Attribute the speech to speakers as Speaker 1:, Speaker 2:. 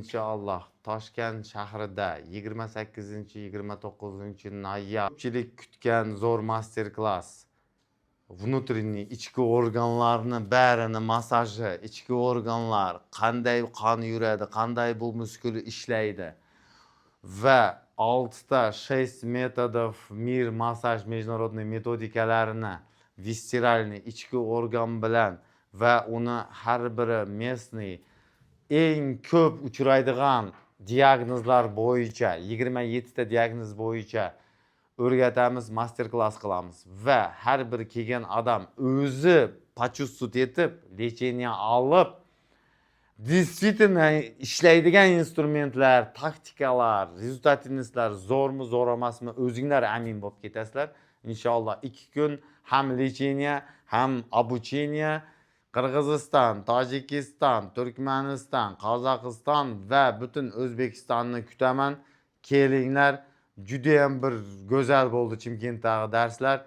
Speaker 1: Inshaalloh, Toshkent shahrida 28, 29 noyabr ko'pchilik kutgan zo'r master klass, внутренний, ichki organlarni barini massaji, ichki organlar qanday qon yuradi, qanday bu muskul ishlaydi va oltita, шесть методов мир массаж международный metodikalarini висцеральный, ichki organ bilan va uni har biri местный, eng ko'p uchraydigan diagnozlar bo'yicha, 27 ta diagnoz bo'yicha o'rgatamiz, master klass qilamiz va har bir kelgan odam o'zi почувствовать etib, лечение olib, действительно ishlaydigan instrumentlar, taktikalar, результативность lar zo'rmi, zo'r emasmi, o'zinglar amin bo'lib ketasizlar, inshaalloh. 2 kun ham лечение, ham обучение. Qirg'iziston, Tojikiston, Turkmaniston, Qozog'iston va butun O'zbekistonni kutaman, kelinglar. Judayam bir go'zal bo'ldi Chimkentdagi darslar.